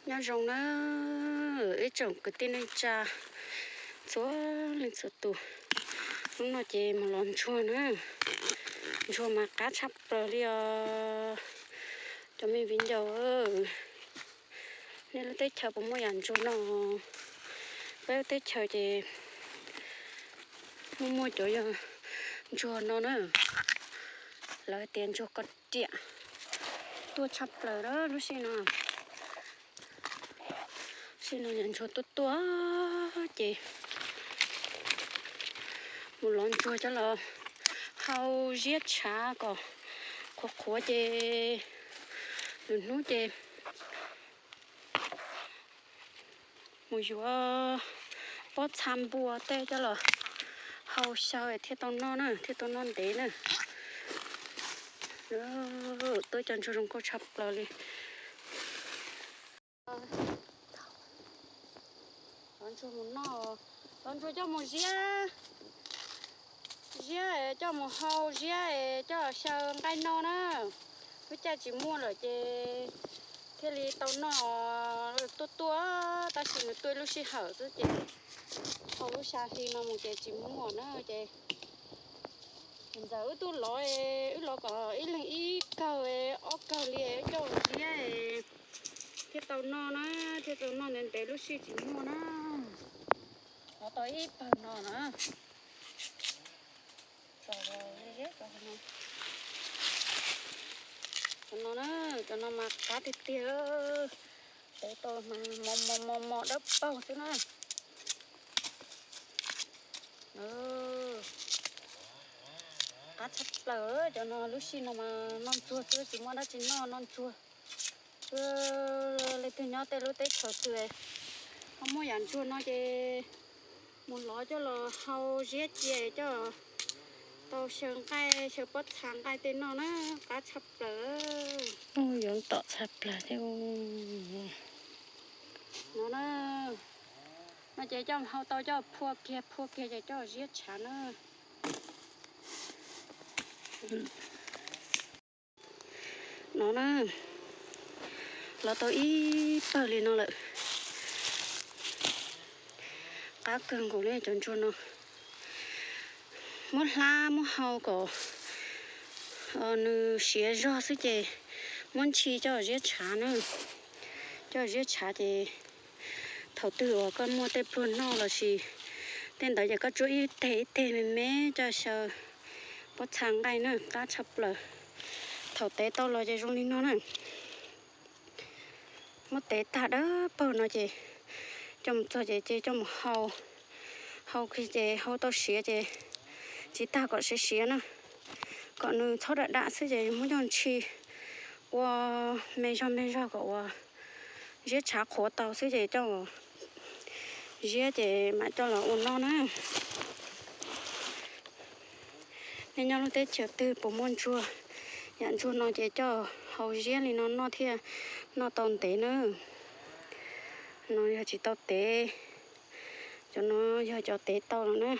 Nyob zoo na ib tsoom kwv tij neej tsa txhua leej txhua tus. Hnub no ces mus los ntsuag na. Ntsuag mas qab tshaj plaws li os cov me viv ncaus. Nej lub teb chaws puas muaj yam ntsuag no? Peb lub teb chaws ces muaj muaj cov yog ntsuag no na. Lawv tias ntsuag ko riam tuaj tshaj plaws lub sij no. Sij no yog ntsuag tuaj tuaj ces mus lov ntsuag coj los hau ziab tshav kom qhuav qhuav ces lwm hnub ces mus yuav pob txha npua tej coj los hau xyaw thiaj tau noj na, thiaj tau noj ntev na. Tuaj cov ntsuag zoo nkauj tshaj plaws li. Cov ntsuag mus noj, cov ntsuag coj mus ziab, ziab coj mus hau, ziab coj xyaw nqaij noj na. Lub caij tsis muaj lawm ces thiaj li tau noj tuaj tuaj, tab sis nws tuaj ib lub sij hawm xwb ces hau lub xya hli no mus ces tsis muaj na ces ntxawm wb tuaj lov, wb lov kom ib leeg ib kawg, ob kawg li coj ziab thiaj tau noj na, thiaj tau noj ntev ntev lub sij tsis muaj na. Lov tau ib pawg no na. Cov no na, cov no mas qab tiag tiag, tev tau mas mos mos mos mos dawb paug xwb na. Qab tshaj plaws cov no, lub sij no mas noj ntsuag xwb tsis muaj dab tsi noj, noj ntsuag. Leej twg nyob tej lub teb chaws twg ho muaj yam ntsuag no ces mus lov coj los hau ziab cia coj tau xyaw nqaij xyaw pob txha nqaij tej noj na, qab tshaj plaws. Yuav tom tshaj plaws thiab. No, no ces coj hau tau coj phua kiag, phua kiag ces coj ziab tshav na. No na, lov tau ib pawg li no lawm. Qab kawg nkaus li cov ntsuag no. Muab hlab muab hau kom nws siav zog xwb ces muab ntxhi coj ziab tshav na. Coj ziab tshav ces thaum twg uas koj muaj tej pluag noj lossis tej ntawd ces koj tsuab ib teg ib teg me me coj xyaw pob txha nqaij na, qab tshaj plaws. Thaum tev tau los ces zoo li no na. Muab tev tag dawb paug no ces coj mus txog ces coj mus hau. Hau kiag ces hau tau siav ces tsis tag kom siav siav na, kom nws txhob dam dam xwb ces muab coj ntxhi ua me zog me zog kom ua ziab tshav qhuav tau xwb ces coj ziab ces mam coj los ua noj na. Nej nyob lub teb chaws twg puas muaj ntsuag yam ntsuag no ces coj hau ziab li no noj thiaj noj tau ntev na. No yog tsis tau tev, cov no yog cov tev tau lawm na.